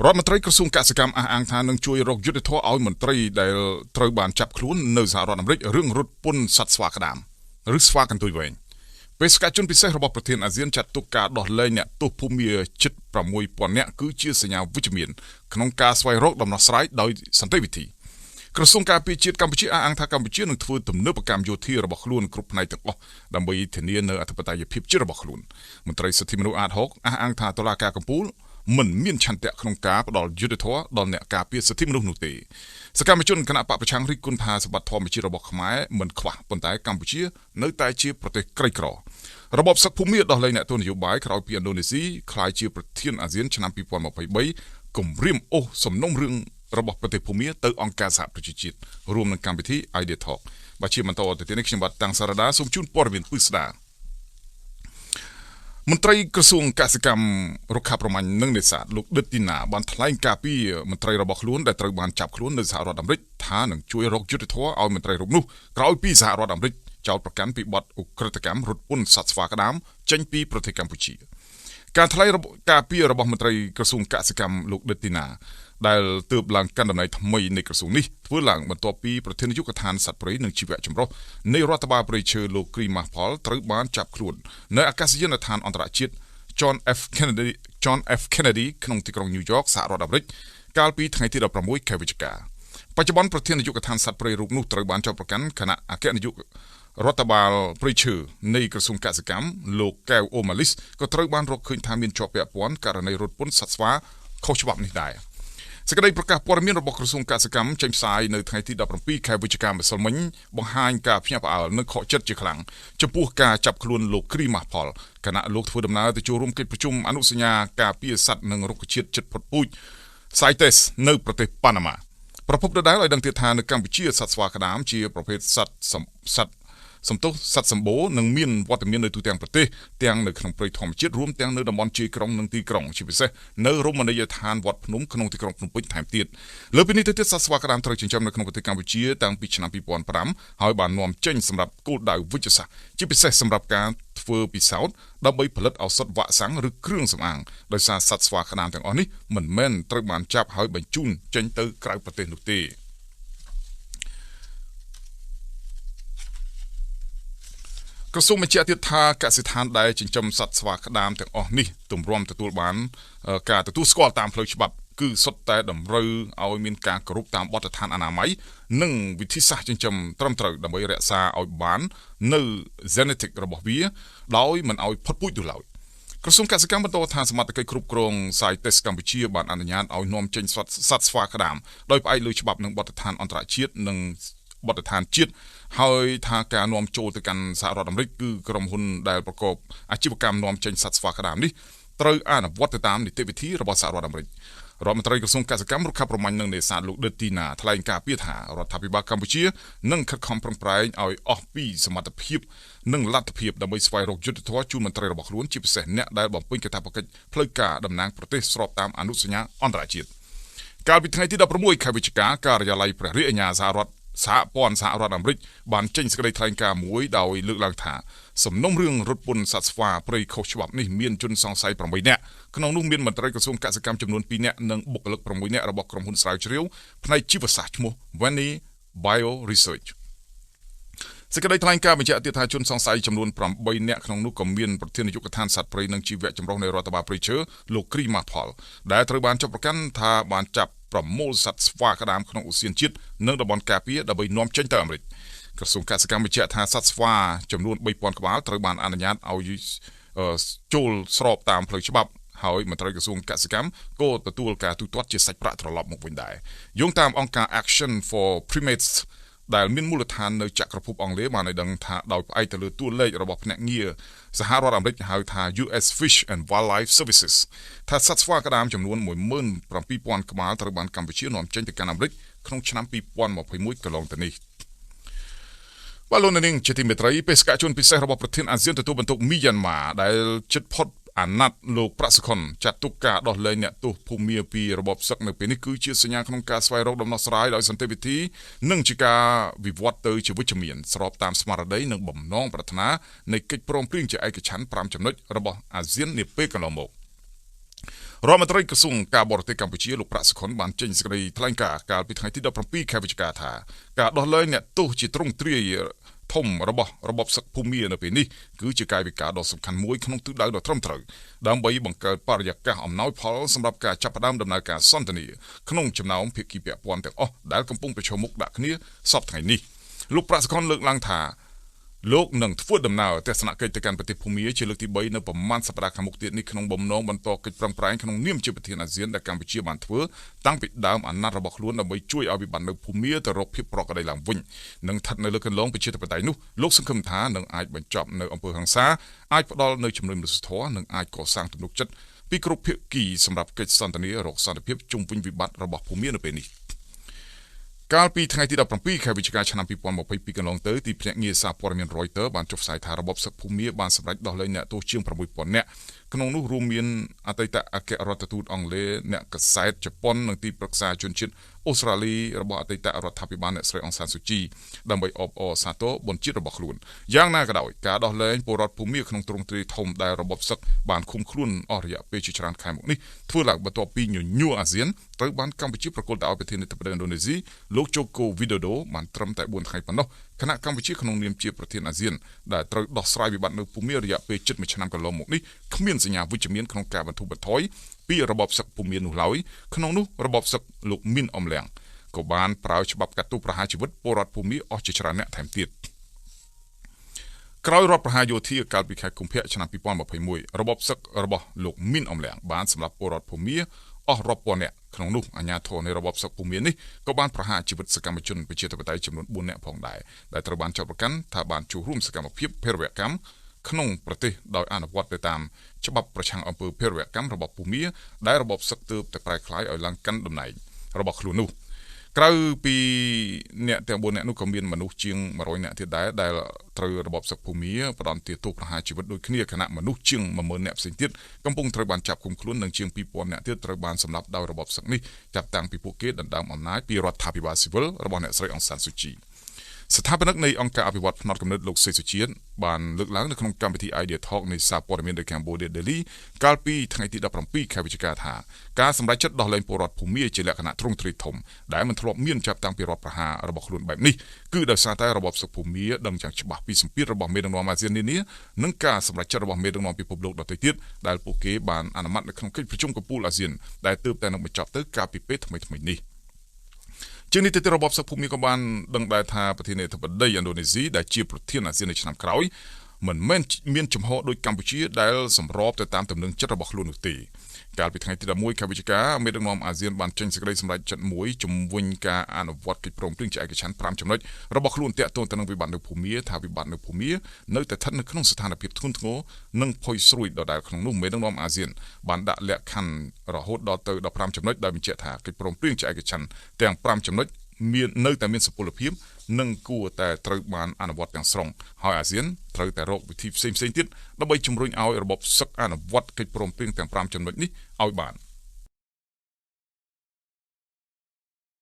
រដ្ឋមន្ត្រីក្រសួងកសិកម្មអះអាងថានឹងជួយរកយុត្តិធម៌ឲ្យមន្ត្រីដែលត្រូវបានចាប់ខ្លួននៅសហរដ្ឋអាមេរិករឿងរត់ពន្ធសត្វស្វាក្តាមឬស្វាកន្ទុយវែងបេសកជនពិសេសរបស់ប្រធានអាស៊ានចាត់ទុកការដោះលែងអ្នកទោសភូមាជិត6000នាក់គឺជាសញ្ញាវិជ្ជមានក្នុងការស្វែងរកដំណោះស្រាយដោយសន្តិវិធីក្រសួងការពារជាតិកម្ពុជាអះអាងថាកម្ពុជានឹងធ្វើទំនើបកម្មយោធារបស់ខ្លួនគ្រប់ផ្នែកទាំងអស់ដើម្បីធានានូវអធិបតេយ្យភាពជាតិរបស់ខ្លួនមន្ត្រីសិទ្ធិមនុស្សអាត6អះអាងថាតុលាការកំពូលមិនមានឆន្ទៈក្នុងការផ្ដល់យុត្តិធម៌ដល់អ្នកការពារសិទ្ធិមនុស្សនោះទេសកម្មជនគណបក្សប្រឆាំងរិះគន់ថាសម្បត្តិធម្មជាតិរបស់ខ្មែរមិនខ្វះប៉ុន្តែកម្ពុជានៅតែជាប្រទេសក្រីក្ររបបសឹកភូមាដោះលែងអ្នកទោសនយោបាយក្រោយពីឥណ្ឌូនេស៊ីក្លាយជាប្រធានអាស៊ានឆ្នាំ2023គំរាមអូសសំណុំរឿងរបស់ប្រទេសភូមាទៅអង្គការសហប្រជាជាតិរួមនឹងកម្មវិធី Idea Talk បាទជាបន្តទៅទៀតនេះខ្ញុំបាទតាំងសារដាសូមជូនព័ត៌មានពិស្ដាមន្ត្រីក្រសួងកសិកម្មរុក្ខាប្រមាញ់និងនេសាទលោកដិតទីណាបានថ្លែងការពីមន្ត្រីរបស់ខ្លួនដែលត្រូវបានចាប់ខ្លួននៅសហរដ្ឋអាមេរិកថានឹងជួយរកយុត្តិធម៌ឲ្យមន្ត្រីរូបនោះក្រោយពីសហរដ្ឋអាមេរិកចោទប្រកាន់ពីបទឧក្រិដ្ឋកម្មរត់ពន្ធសត្វស្វាក្តាមចេញពីប្រទេសកម្ពុជាការថ្លែងការពីរបស់មន្ត្រីក្រសួងកសិកម្មលោកដិតទីណាដែលទើបឡើងកាន់តំណែងថ្មីនៃក្រសួងនេះធ្វើឡើងបន្ទាប់ពីប្រធាននាយកដ្ឋានសត្វព្រៃនិងជីវៈចម្រុះនៃរដ្ឋបាលព្រៃឈើលោកគ្រីម៉ាស់ផលត្រូវបានចាប់ខ្លួននៅអាកាសយានដ្ឋានអន្តរជាតិ John F Kennedy ក្នុងទីក្រុង New York សហរដ្ឋអាមេរិកកាលពីថ្ងៃទី16ខែវិច្ឆិកាបច្ចុប្បន្នប្រធាននាយកដ្ឋានសត្វព្រៃរូបនោះត្រូវបានចោទប្រកាន់ខណៈអគ្គនាយករដ្ឋបាលព្រៃឈើនៃក្រសួងកសិកម្មលោកកែវអូម៉ាលីសក៏ត្រូវបានរកឃើញថាមានជាប់ពាក់ព័ន្ធករណីរត់ពន្ធសត្វស្វាខុសច្បាប់នេះដែរសេចក្តីប្រកាសព័ត៌មានរបស់ក្រសួងកសិកម្មចេញផ្សាយនៅថ្ងៃទី17ខែវិច្ឆិកាម្សិលមិញបង្ហាញការភ្ញាក់ផ្អើលនិងខកចិត្តជាខ្លាំងចំពោះការចាប់ខ្លួនលោកគ្រីម៉ាស់ផលខណៈលោកធ្វើដំណើរទៅចូលរួមកិច្ចប្រជុំអនុសញ្ញាការពារសត្វនិងរុក្ខជាតិជិតផុតពូជ CITES នៅប្រទេសប៉ាណាម៉ាប្រភពដដែលឲ្យដឹងទៀតថានៅកម្ពុជាសត្វស្វាក្តាមជាប្រភេទសត្វសំទោសសត្វសម្បូរនឹងមានវត្តមាននៅទូទាំងប្រទេសទាំងនៅក្នុងព្រៃធម្មជាតិរួមទាំងនៅតំបន់ជាយក្រុងនិងទីក្រុងជាពិសេសនៅរមណីយដ្ឋានវត្តភ្នំក្នុងទីក្រុងភ្នំពេញថែមទៀតលើពីនេះទៅទៀតសត្វស្វាក្តាមត្រូវចិញ្ចឹមនៅក្នុងប្រទេសកម្ពុជាតាំងពីឆ្នាំ2005ហើយបាននាំចេញសម្រាប់គោលដៅវិទ្យាសាស្ត្រជាពិសេសសម្រាប់ការធ្វើពិសោធន៍ដើម្បីផលិតឱសថវ៉ាក់សាំងឬគ្រឿងសម្អាងដោយសារសត្វស្វាក្តាមទាំងអស់នេះមិនមែនត្រូវបានចាប់ហើយបញ្ជូនចេញទៅក្រៅប្រទេសនោះទេក្រសួងបញ្ជាក់ទៀតថាកសិដ្ឋានដែលចិញ្ចឹមសត្វស្វាក្តាមទាំងអស់នេះទម្រាំទទួលបានការទទួលស្គាល់តាមផ្លូវច្បាប់គឺសុទ្ធតែតម្រូវឲ្យមានការគោរពតាមបទដ្ឋានអនាម័យនិងវិធីសាស្ត្រចិញ្ចឹមត្រឹមត្រូវដើម្បីរក្សាឲ្យបាននៅ genetic របស់វាដោយមិនឲ្យផុតពូជនោះឡើយក្រសួងកសិកម្មបន្តថាសមត្ថកិច្ចគ្រប់គ្រង CITES កម្ពុជាបានអនុញ្ញាតឲ្យនាំចេញសត្វស្វាក្តាមដោយផ្អែកលើច្បាប់និងបទដ្ឋានអន្តរជាតិនិងបទដ្ឋានជាតិហើយថាការនាំចូលទៅកាន់សហរដ្ឋអាមេរិកគឺក្រុមហ៊ុនដែលប្រកបអាជីវកម្មនាំចេញសត្វស្វាក្តាមនេះត្រូវអនុវត្តទៅតាមនីតិវិធីរបស់សហរដ្ឋអាមេរិករដ្ឋមន្ត្រីក្រសួងកសិកម្មរុក្ខាប្រមាញ់និងនេសាទលោកដិតទីណាថ្លែងការពារថារដ្ឋាភិបាលកម្ពុជានឹងខិតខំប្រឹងប្រែងឲ្យអស់ពីសមត្ថភាពនិងលទ្ធភាពដើម្បីស្វែងរកយុត្តិធម៌ជូនមន្ត្រីរបស់ខ្លួនជាពិសេសអ្នកដែលបំពេញកាតព្វកិច្ចផ្លូវការតំណាងប្រទេសស្របតាមអនុសញ្ញាអន្តរជាតិកាលពីថ្ងៃទី16ខែវិច្ឆិកាការិយាល័យព្រះរាជអាជ្ញាសហរដ្ឋសហព័ន្ធសហរដ្ឋអាមេរិកបានចេញសេចក្តីថ្លែងការណ៍មួយដោយលើកឡើងថាសំណុំរឿងរត់ពន្ធសត្វស្វាព្រៃខុសច្បាប់នេះមានជនសង្ស័យ8នាក់ក្នុងនោះមានមន្ត្រីក្រសួងកសិកម្មចំនួន2នាក់និងបុគ្គលិក6នាក់របស់ក្រុមហ៊ុនស្រាវជ្រាវផ្នែកជីវសាស្ត្រឈ្មោះ Vanny Bio Research សេចក្តីថ្លែងការណ៍បញ្ជាក់ទៀតថាជនសង្ស័យចំនួន8នាក់ក្នុងនោះក៏មានប្រធាននាយកដ្ឋានសត្វព្រៃនិងជីវៈចម្រុះនៃរដ្ឋបាលព្រៃឈើលោកគ្រីម៉ាស់ផលដែលត្រូវបានចោទប្រកាន់ថាបានចាប់ប្រមូលសត្វស្វាក្តាមក្នុងឧទ្យានជាតិនិងតំបន់ការពារដើម្បីនាំចេញទៅអាមេរិកក្រសួងកសិកម្មបញ្ជាក់ថាសត្វស្វាចំនួន3000ក្បាលត្រូវបានអនុញ្ញាតឲ្យចូលស្របតាមផ្លូវច្បាប់ហើយមន្ត្រីក្រសួងកសិកម្មក៏ទទួលការទូទាត់ជាសាច់ប្រាក់ត្រឡប់មកវិញដែរយោងតាមអង្គការ Action for Primates ដែលមានមូលដ្ឋាននៅចក្រភពអង់គ្លេសបានឲ្យដឹងថាដោយផ្អែកទៅលើតួលេខរបស់ភ្នាក់ងារសហរដ្ឋអាមេរិកហៅថា US Fish and Wildlife Services ថាសត្វស្វាក្តាមចំនួន17000ក្បាលត្រូវបានកម្ពុជានាំចេញទៅកាន់អាមេរិកក្នុងឆ្នាំ2021កន្លងទៅនេះបាទលោកនាងជាទីមេត្រីបេសកជនពិសេសរបស់ប្រធានអាស៊ានទទួលបន្ទុកមីយ៉ាន់ម៉ាដែលជិតផុតអាណត្តិលោកប្រាក់សុខុនចាត់ទុកការដោះលែងអ្នកទោសភូមាពីរបបសឹកនៅពេលនេះគឺជាសញ្ញាក្នុងការស្វែងរកដំណោះស្រាយដោយសន្តិវិធីនិងជាការវិវត្តទៅជាវិជ្ជមានស្របតាមស្មារតីនិងបំណងប្រាថ្នានៃកិច្ចព្រមព្រៀងជាឯកច្ឆន្ទ5ចំណុចរបស់អាស៊ាននាពេលកន្លងមក។ រដ្ឋមន្ត្រីក្រសួងការបរទេសកម្ពុជាលោកប្រាក់សុខុនបានចេញសេចក្តីថ្លែងការណ៍កាលពីថ្ងៃទី17ខែវិច្ឆិកាថាការដោះលែងអ្នកទោសជាទ្រង់ទ្រាយធំរបស់របបសឹកភូមានៅពេលនេះគឺជាកាយវិការដ៏សំខាន់មួយក្នុងទិសដៅដ៏ត្រឹមត្រូវដើម្បីបង្កើតបរិយាកាសអំណោយផលសម្រាប់ការចាប់ផ្ដើមដំណើរការសន្ទនាក្នុងចំណោមភាគីពាក់ព័ន្ធទាំងអស់ដែលកំពុងប្រឈមមុខដាក់គ្នាសព្វថ្ងៃនេះលោកប្រាក់សុខុនលើកឡើងថាលោកនឹងធ្វើដំណើរទស្សនកិច្ចទៅកាន់ប្រទេសភូមាជាលើកទី3នៅប្រមាណសប្តាហ៍ខាងមុខទៀតនេះក្នុងបំណងបន្តកិច្ចប្រឹងប្រែងក្នុងនាមជាប្រធានអាស៊ានដែលកម្ពុជាបានធ្វើតាំងពីដើមអាណត្តិរបស់ខ្លួនដើម្បីជួយឲ្យវិបត្តិនៅភូមាទៅរកភាពប្រក្រតីឡើងវិញនិងស្ថិតនៅលើគន្លងប្រជាធិបតេយ្យនោះលោកសង្ឃឹមថានឹងអាចបញ្ចប់នៅអំពើហិង្សាអាចផ្ដល់នូវជំនួយមនុស្សធម៌និងអាចកសាងទំនុកចិត្តពីគ្រប់ភាគីសម្រាប់កិច្ចសន្ទនារកសន្តិភាពជុំវិញវិបត្តិរបស់ភូមានៅពេលនេះកាលពីថ្ងៃទី17ខែវិច្ឆិកាឆ្នាំ2022កន្លងទៅទីភ្នាក់ងារសារព័ត៌មាន Reuters បានចុះផ្សាយថារបបសឹកភូមាបានសម្រេចដោះលែងអ្នកទោសជាង6000នាក់ក្នុងនោះរួមមានអតីតអគ្គរដ្ឋទូតអង់គ្លេសអ្នកកាសែតជប៉ុននិងទីប្រឹក្សាជនជាតិអូស្ត្រាលីរបស់អតីតរដ្ឋាភិបាលអ្នកស្រីអង្សានស៊ូជីដើម្បីអបអរសាទរបុណ្យជាតិរបស់ខ្លួនយ៉ាងណាក៏ដោយការដោះលែងពលរដ្ឋភូមាក្នុងទ្រង់ទ្រាយធំដែលរបបសឹកបានឃុំខ្លួនអស់រយៈពេលជាច្រើនខែមកនេះធ្វើឡើងបន្ទាប់ពីញញួរអាស៊ានត្រូវបានកម្ពុជាប្រគល់ទៅឲ្យប្រធានាធិបតីឥណ្ឌូនេស៊ីលោកជូកូវីដូដូបានត្រឹមតែ4ថ្ងៃប៉ុណ្ណោះខណៈកម្ពុជាក្នុងនាមជាប្រធានអាស៊ានដែលត្រូវដោះស្រាយវិបត្តិនៅភូមារយៈពេលជិត1ឆ្នាំកន្លងមកនេះគ្មានសញ្ញាវិជ្ជមានក្នុងការបន្ធូរបន្ថយពីរបបសឹកភូមានោះឡើយក្នុងនោះរបបសឹកលោកមីនអំលៀងក៏បានប្រើច្បាប់កាត់ទោសប្រហារជីវិតពលរដ្ឋភូមាអស់ជាច្រើនអ្នកថែមទៀតក្រោយរដ្ឋប្រហារយោធាកាលពីខែកុម្ភៈឆ្នាំ2021របបសឹករបស់លោកមីនអំលៀងបានសម្លាប់ពលរដ្ឋភូមាអស់រាប់ពាន់នាក់ក្នុងនោះអាជ្ញាធរនៃរបបសឹកភូមានេះក៏បានប្រហារជីវិតសកម្មជនប្រជាធិបតេយ្យចំនួន4នាក់ផងដែរដែលត្រូវបានចោទប្រកាន់ថាបានចូលរួមសកម្មភាពភេរវកម្មក្នុងប្រទេសដោយអនុវត្តទៅតាមច្បាប់ប្រឆាំងអំពើភេរវកម្មរបស់ភូមាដែលរបបសឹកទើបតែប្រែក្លាយឲ្យឡើងកាន់តំណែងរបស់ខ្លួននោះក្រៅពីអ្នកទាំង4នាក់នោះក៏មានមនុស្សជាង100នាក់ទៀតដែរដែលត្រូវរបបសឹកភូមាផ្ដន្ទាទោសប្រហារជីវិតដូចគ្នាខណៈមនុស្សជាង10000នាក់ផ្សេងទៀតកំពុងត្រូវបានចាប់ឃុំខ្លួននិងជាង2000នាក់ទៀតត្រូវបានសម្លាប់ដោយរបបសឹកនេះចាប់តាំងពីពួកគេដណ្ដើមអំណាចពីរដ្ឋាភិបាលស៊ីវិលរបស់អ្នកស្រីអង្សានស៊ូជីស្ថាបនិកនៃអង្គការអភិវឌ្ឍផ្នត់គំនិតលោកសេសុជាតិបានលើកឡើងនៅក្នុងកម្មវិធី Idea Talk នៃសារព័ត៌មាន The Cambodia Daily កាលពីថ្ងៃទី17ខែវិច្ឆិកាថាការសម្រេចចិត្តដោះលែងពលរដ្ឋភូមាជាលក្ខណៈទ្រង់ទ្រាយធំដែលមិនធ្លាប់មានចាប់តាំងពីរដ្ឋប្រហាររបស់ខ្លួនបែបនេះគឺដោយសារតែរបបសឹកភូមាដឹងយ៉ាងច្បាស់ពីសម្ពាធរបស់មេដឹកនាំអាស៊ាននានានិងការសម្រេចចិត្តរបស់មេដឹកនាំពិភពលោកដទៃទៀតដែលពួកគេបានអនុម័តនៅក្នុងកិច្ចប្រជុំកំពូលអាស៊ានដែលទើបតែនឹងបញ្ចប់ទៅកាលពីពេលថ្មីៗនេះជាងនេះទៅរបបសឹកភូមាក៏បានដឹងដែរថាប្រធានាធិបតីឥណ្ឌូនេស៊ីដែលជាប្រធានអាស៊ាននៅឆ្នាំក្រោយមិនមែនមានចំហដូចកម្ពុជាដែលសម្របទៅតាមទំនឹងចិត្តរបស់ខ្លួននោះទេកាលពីថ្ងៃទី11ខែវិច្ឆិកាមេដឹកនាំអាស៊ានបានចេញសេចក្តីសម្រេចចិត្តមួយជំវិញការអនុវត្តកិច្ចព្រមព្រៀងជាឯកច្ឆន្ទ5ចំណុចរបស់ខ្លួនទាក់ទងទៅនឹងវិបត្តិនៅភូមាថាវិបត្តិនៅភូមានៅតែស្ថិតនៅក្នុងស្ថានភាពធ្ងន់ធ្ងរនិងផុយស្រួយដដែលក្នុងនោះមេដឹកនាំអាស៊ានបានដាក់លក្ខខណ្ឌរហូតដល់ទៅ15ចំណុចដោយបញ្ជាក់ថាកិច្ចព្រមព្រៀងជាឯកច្ឆន្ទទាំង5ចំណុចមាននៅតែមានសុពលភាពនិងគួរតែត្រូវបានអនុវត្តទាំងស្រុងហើយអាស៊ានត្រូវតែរកវិធីផ្សេងៗទៀតដើម្បីជំរុញឲ្យរបបសឹកអនុវត្តកិច្ចព្រមព្រៀងទាំង5ចំណុចនេះឲ្យបាន